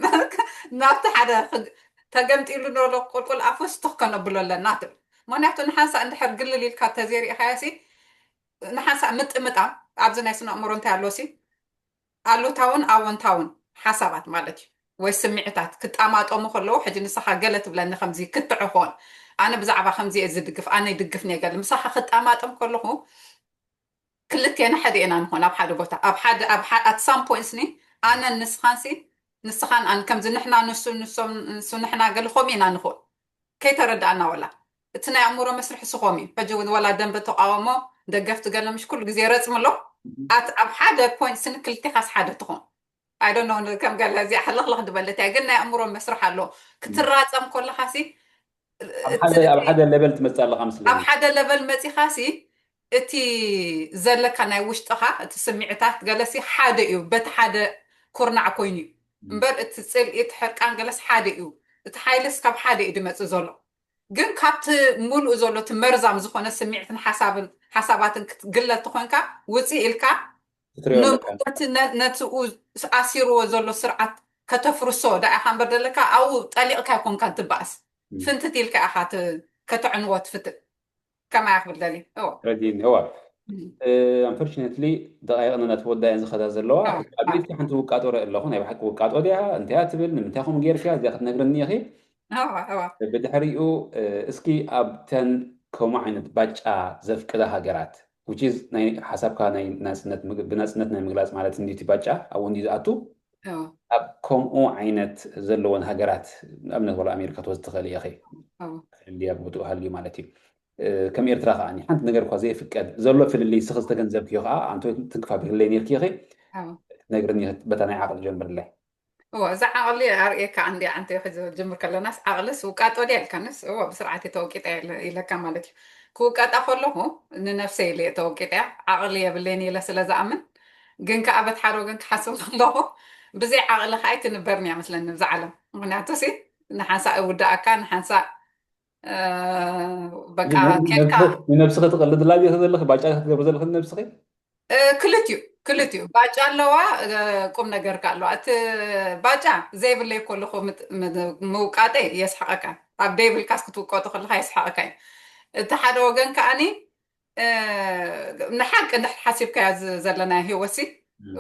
ናብቲ ሓደ ክግ-፣ ተገምጢሉ ዘሎ ቁልቁል ኣፉስ ትኽ ከነብሎ ኣለና ትብል። ምኽንያቱ ንሓንሳእ እንድሕር ግልል ኢልካ ተዘይሪእኻዮ ሲ፣ ንሓንሳእ ምጥምጣም ኣብዚ ናይ ስነ ኣእምሮ እንታይ ኣሎ ሲ፣ ኣሉታውን ኣወንታውን ሓሳባት ማለት እዩ፣ ወይ ስምዒታት ክጣማጠሙ ከለዉ፣ ሕጂ ንስኻ ገለ ትብለኒ ከምዚ ክትዖ ክኾን፣ ኣነ ብዛዕባ ከምዚ እየ ዝድግፍ፣ ኣነ ይድግፍ እየ ገለ፣ ምሳኻ ክጣማጠም ከለኹ ክልቴና ሓደ ኢና ንኾን ኣብ ሓደ ቦታ፣ ኣብ ሓደ፣ ኣብ ሓ-፣ at some points ኒ፣ ኣነን ንስኻን ሲ፣ ንስኻን ኣን-፣ ከምዚ ንሕና ንሱ፣ ንሶም፣ ንሱ ንሕና ገለ ከምኡ ኢና ንኾን። ከይተረዳእና ወላ። እቲ ናይ ኣእምሮ መስርሒ ሲ ከምኡ እዩ። ሕጂ እውን ወላ ደንበ ተቃውሞ፣ ደገፍቲ ገለ ምሽ ኩሉ ግዜ ረጽሚ ኣሎ። ኣት-፣ ኣብ ሓደ ፖይንት ሲ ን ክልቴኻስ ሓደ ትኾን። I don't know፣ ከም ገለ እዚኣ ሕልኽልኽ ዝበለት እያ፣ ግን ናይ ኣእምሮ መስርሕ ኣሎ። ክትራጸም ከለኻ ሲ፣ ኣብ እቲ ሓደ፣ ኣብ ሓደ ሌቨል ትመጽእ ኣለኻ ምስለኒ። ኣብ ሓደ ሌቨል መጺኻ ሲ፣ እቲ ዘለካ ናይ ውሽጥኻ፣ እቲ ስምዒታት ገለ ሲ ሓደ እዩ፣ በቲ ሓደ ኩርናዕ ኮይኑ እዩ። እም። እምበር እቲ ጽልኢ፣ እቲ ሕርቃን ገለስ ሓደ እዩ። እቲ ሓይልስ ካብ ሓደ እዩ ዝመጽእ ዘሎ። ግን ካብቲ ሙሉእ ዘሎ እቲ መርዛም ዝኾነ ስምዒትን ሓሳብን፣ ሓሳባትን ክትግለል ተኾንካ፣ ውጽእ ኢልካ ክትሪኦ ን-፣ ኣለካ። ነቲ ነ-፣ ነቲ ኡ-፣ ኣሲርዎ ዘሎ ስርዓት ከተፍርሶ ደኣ ኢኻ እምበር ዘለካ፣ ኣብኡ ጠሊቕካ ኣይኮንካን ትበኣስ። እም። ፍንትት ኢልካ ኢኻ ት-፣ ከተዕንዎ ትፍትን። ከማይ ክብል ደልየ። እወ። ረዲኒ፣ እወ። እም። እ፣ unfortunately፣ ደቃይቕና እናተወዳእየን ዝኸዳ ዘለዋ። እወ። ኣብ ኢድኪ ሓንቲ ውቃጦ ርኢ ኣለኹ። ናይ ብሓቂ ውቃጦ ድያ? እንታይ እያ ትብል? ንምንታይ ከምኡ ጌርክያ? እዚኣ ክትነግርኒ ኢኺ። እወ፣ እወ። ብድሕሪኡ፣ እ፣ እስኪ ኣብተን ከምኡ ዓይነት ባጫ ዘፍቅዳ ሃገራት፣ which is ናይ ሓሳብካ ናይ ናጽነት ምግ-፣ ብናጽነት ናይ ምግላጽ ማለት እንድዩ እቲ ባጫ፣ ኣብኡ እንድዩ ዝኣቱ። እወ። ኣብ ከምኡ ዓይነት ዘለወን ሃገራት፣ ንኣብነት፣ ዋላ ኣሜሪካ ክትወስዲ ትኽእሊ ኢኺ። እወ። ክልል ኣብ ቦትኡ ሃልዩ ማለት እዩ። እ፣ ከም ኤርትራ ከኣ ሓንቲ ነገር እኳ ዘይፍቀድ ዘሎ ፍልልይ፣ ንስኺ ዝተገንዘብክዮ ከኣ፣ ኣንተ ትንክፍ ኣቢልለይ ነይርኪ ኢኺ። እወ። ነግርኒ በታ ናይ ዓቕሊ ጀምርለይ። እወ፣ እዛ ዓቕሊ ኣርእየካ እንድያ፣ ኣንተ ክጅምር ከለናስ፣ ዓቕልስ ውቃጦ ድያ ኢልካንስ፣ እወ፣ ብስርዓት እየ ተወቂጠ ኢለ-፣ ኢለካ ማለት እዩ። ክውቀጣ ከለኹ ንነፍሰይ ኢለ እየ ተወቂጠያ፣ ዓቕሊ የብለይን ኢለ ስለ ዝኣምን። ግን ከኣ በቲ ሓደ ወገን ክሓስብ ከለኹ፣ ብዘይ ዓቕሊ ከኣ ኣይትንበርን እያ መስለኒ እዛ ዓለም። ምኽንያቱ ሲ፣ ንሓንሳእ ይውድኣካ፣ ንሓንሳእ፣ እ፣ በቃ፣ ን-፣ ን-፣ ኬድካ። ንነብስ-፣ ንነብስኺ ትቕልድላ ድኺ ዘለኺ፣ ባጫ ክትገብሪ ዘለኺ ንነብስኺ? እ፣ ክልቲኡ፣ ክልቲኡ። ባጫ ኣለዋ፣ እ፣ ቁም ነገር ከ ኣለዋ። እቲ ባጫ ዘይብለይ ከለኹ ምጥ-፣ ም-፣ ምውቃጠይ የስሕቐካ። ኣብ ደይብልካስ ክትውቀጦ ከለኻ የስሕቐካ እዩ። እቲ ሓደ ወገን ከዓኒ ንሓቂ እንድሕር ሓሲብካዮ ዘለናዮ ህይወትሲ፣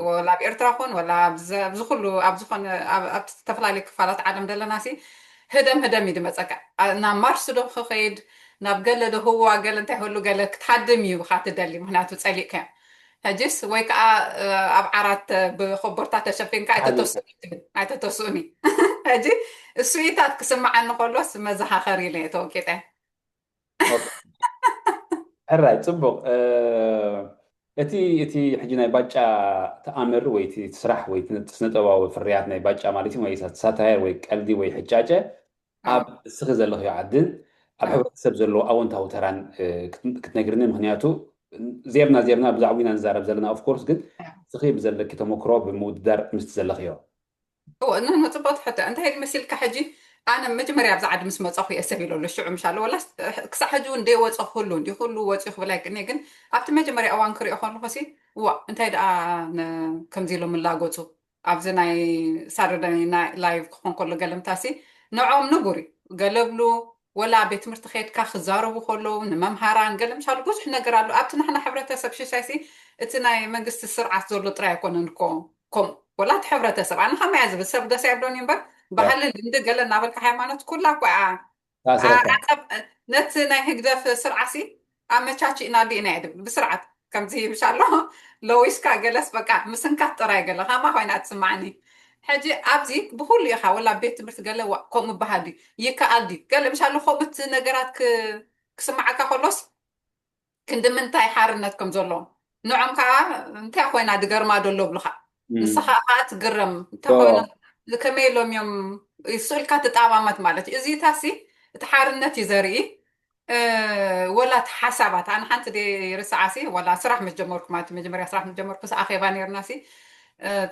ወላ ኣብ ኤርትራ ኾን ወላ ኣብዚ ኩሉ ኣብ ዝኾነ ኣብ ዝተፈላለዩ ክፋላት ዓለም ዘለናሲ፣ ህደም ህደም እዩ ድመፀካ። ናብ ማርስ ዶ ክኸይድ፣ ናብ ገለ ዶ ህዋ ገለ እንታይ ህሉ ገለ ክትሃድም እዩ ብኻ ትደሊ፣ ምክንያቱ ፀሊእካዮ። ሕጂስ ወይ ከዓ ኣብ ዓራት ብኮቦርታ ተሸፊንካ ኣይተተስኡኒ ትብል፣ ኣይተተስኡኒ። ሕጂ እሱኢታት ክስምዓኒ ከሎስ መዘኻኸሪ ኢለ እየ ተወቂጠ። ሕራይ፣ ፅቡቅ። እቲ እቲ ሕጂ ናይ ባጫ ተኣምር ወይ እቲ ስራሕ ወይ ስነጠባዊ ፍርያት ናይ ባጫ ማለት እዩ፣ ወይ ሳታየር ወይ ቀልዲ ወይ ሕጫጨ ኣብ እስኺ ዘለኽዮ ዓድን ኣብ ሕብረተሰብ ዘለዎ ኣወንታዊ ተራን ክትነግርኒ። ምክንያቱ ዜርና ዜርና ብዛዕባ ኢና ንዛረብ ዘለና። ኦፍኮርስ ግን እስኺ ብዘለኪ ተመክሮ ብምውድዳር ምስቲ ዘለኽዮ እወ፣ ንሕና ጽቡቕ ትሕቶ። እንታይ ኢል መሲልካ ሕጂ፣ ኣነ መጀመርያ ኣብዚ ዓዲ ምስ መጻኹ እየ ሰብ ኢለሉ ሽዑ ምሽ ኣሎ። ወላስ ክሳዕ ሕጂ እውን ደይወጸ ክህሉ እንዲ ኩሉ ወጺኡ ክብል ኣይክእልኒ። ግን ኣብቲ መጀመርያ እዋን ክሪኦ ከለኹ ሲ፣ ዋ፣ እንታይ ደኣ ነ-፣ ከምዚ ኢሎም ላጎጹ። ኣብዚ ናይ ሳተርደይ ናይ ላይቭ ክኾን ከሎ ገለምታ ሲ፣ ንዖም ንቡር እዩ። ገለብሉ ወላ ቤት ትምህርቲ ከይድካ ክዛረቡ ከለዉ ንመምሃራን ገለ ምሻሉ ብዙሕ ነገር ኣሎ። ኣብቲ ንሕና ሕብረተሰብ ሽሻይ ሲ፣ እቲ ናይ መንግስቲ ስርዓት ዘሎ ጥራይ ኣይኮነን እኮ። ከምኡ ወላ እቲ ሕብረተሰብ ኣነ ከመይ እያ ዝብል ሰብ ደስ ኣይብሎን እዩ እምበር፣ ባህሊ ልምዲ ገለ እናበልካ ሃይማኖት ኩላ እኮ እያ። ኣሰረታ። ዓጸብ ነቲ ናይ ህግደፍ ስርዓሲ ኣመቻቺእናሉ ኢና እየ ድብል ብስርዓት ከምዚ ይብሻ ኣሎ። ለዊስካ ገለስ በቃ ምስንካት ጥራይ ገለ ከማ ኮይና ትስማዕኒ። ሕጂ ኣብዚ ብኩሉ ኢኻ ወላ ቤት ትምህርቲ ገለ ዋ ከምኡ በሃል ድዩ ይከኣል ድዩ ገለ ምሻ ኣሎ ከምኡ እቲ ነገራት ክ- ክስምዓካ ከሎስ ክንዲ ምንታይ ሓርነት ከም ዘለዎም ንዖም ከዓ እንታይ ኮይና ድገርማ ደሎ ብልካ ንስኻ ከዓ ትግረም እንታይ ኮይኖም ከመይ ኢሎም እዮም ስእልካ ትጣባመት ማለት እዩ። እዚታሲ እቲ ሓርነት እዩ ዘርኢ። ወላ እቲ ሓሳባት ኣነ ሓንቲ ደ ርስዓሲ ወላ ስራሕ ምስ ጀመርኩ ማለት መጀመርያ ስራሕ ምስ ጀመርኩ ኣኼባ ነርናሲ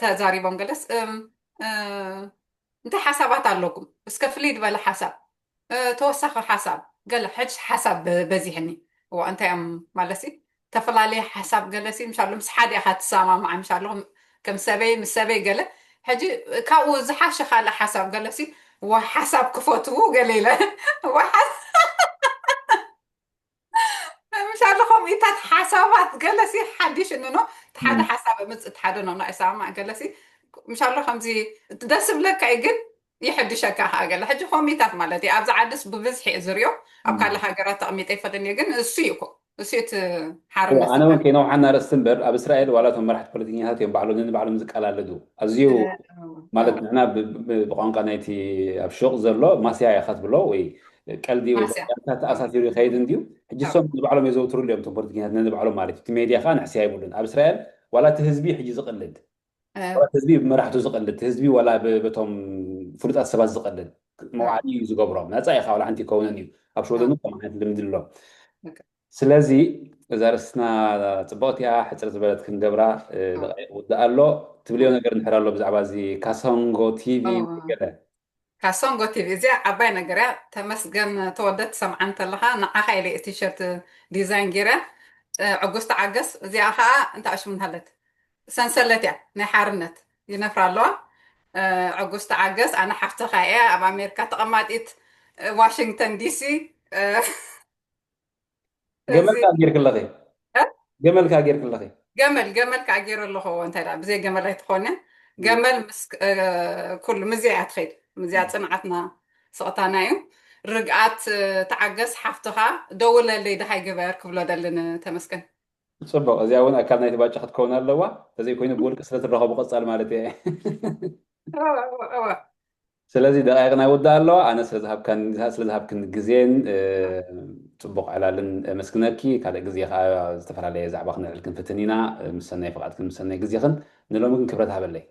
ተዛሪቦም ገለስ እንታይ ሓሳባት ኣለኩም እስከ ፍልይ ዝበለ ሓሳብ ተወሳኺ ሓሳብ ገለ ሕጅ ሓሳብ በዚሕኒ እዋ እንታይ እዮም ማለሲ ተፈላለየ ሓሳብ ገለሲ ምሻሉ ምስ ሓደ ኢኻ ትሰማማዕ ምሻሉ ከም ሰበይ ምስ ሰበይ ገለ ሕጂ ካብኡ ዝሓሸ ካልእ ሓሳብ ገለሲ ዋ ሓሳብ ክፈትዉ ገለ ኢለ ዋ ሓሳብ ምሻሉ ከምኢታት ሓሳባት ገለሲ ሓዲሽ እንኖ እቲ ሓደ ሓሳብ ምፅ እቲ ሓደ ኖ ኣይሰማማዕ ገለሲ ምሻሉ ከምዚ ደስ ብለካ እዩ ግን ይሕድሸካ ከዓ ገለ ሕጂ ኮሚታት ማለት እዩ ኣብዚ ዓድስ ብብዝሒ እየ ዝሪኦ ኣብ ካልእ ሃገራት ተቐሚጠ ይፈልጥን እየ ግን እሱ እዩ እኮ እሱ እቲ ሓርነት ኣነ እውን ከይነውሓና ርእስቲ እምበር ኣብ እስራኤል ዋላ እቶም መራሕቲ ፖለቲከኛታት እዮም ባዕሎም ንባዕሎም ዝቀላለዱ ኣዝዩ ማለት ንሕና ብቋንቋ ናይቲ ኣብ ሹቕ ዘሎ ማስያ ኢኻ ትብሎ ወይ ቀልዲ ወይ ተኣሳሲሩ ይኸይድ እንድዩ ሕጂ ሶም ንባዕሎም የዘውትሩሉ እዮም እቶም ፖለቲከኛታት ንባዕሎም ማለት እዩ እቲ ሜድያ ከዓ ንሕስያ ይብሉን ኣብ እስራኤል ዋላ እቲ ህዝቢ ሕጂ ዝቕልድ ህዝቢ ብመራሕቱ ዝቐልድ ህዝቢ ዋላ በቶም ፍሉጣት ሰባት ዝቐልድ መውዓሊ እዩ ዝገብሮም ናፃ ኢኻ ዋላ ሓንቲ ይከውንን እዩ ኣብ ሸወደኑ ከም ዓይነት ልምዲ ኣሎ ስለዚ እዛ ርስትና ፅቡቕቲ እያ ሕፅር ዝበለት ክንገብራ ውዳእ ኣሎ ትብልዮ ነገር እንድሕር ኣሎ ብዛዕባ እዚ ካሶንጎ ቲቪ ገለ ካሶንጎ ቲቪ እዚኣ ዓባይ ነገር እያ ተመስገን ተወደት ሰምዓ እንተለኻ ንዓኻ ኢለ ቲሸርት ዲዛይን ገይረ ዕጉስ ተዓገስ እዚኣ ከዓ እንታይ ሽሙ ሃለት ሰንሰለት እያ ናይ ሓርነት ይነፍራ ኣለዋ ዕጉስ ተዓገስ ኣነ ሓፍትኻ እያ ኣብ ኣሜሪካ ተቐማጢት ዋሽንግተን ዲሲ ገመል ከዓ ጌርክለኺ ገመል ከዓ ጌርክለኺ ገመል ገመል ከዓ ገይረ ኣለኹ እንታይ ብዘይ ገመል ኣይትኾነ ገመል ምስ ኩሉ ምዚያ እያ ትኸይድ ምዚያ ፅንዓትና ስቕታና እዩ ርግኣት ተዓገስ ሓፍትኻ ደውለለይ ድሃይ ግበር ክብሎ ደልን ተመስገን ፅቡቕ እዚኣ እውን ኣካል ናይቲ ባጫ ክትከውን ኣለዋ ተዘይኮይኑ ብውልቂ ስለትረኸቡ ቀፃል ማለት እየ ስለዚ ደቂቕና ይውዳእ ኣለዋ ኣነ ስለዝሃብካን ስለዝሃብክን ግዜን ፅቡቕ ዕላልን ኣመስግነኪ ካልእ ግዜ ከዓ ዝተፈላለየ ዛዕባ ክነልዕል ክንፍትን ኢና ምስ ሰናይ ፍቓድክን ምስ ሰናይ ግዜኽን ንሎሚ ግን ክብረት ሃበለይ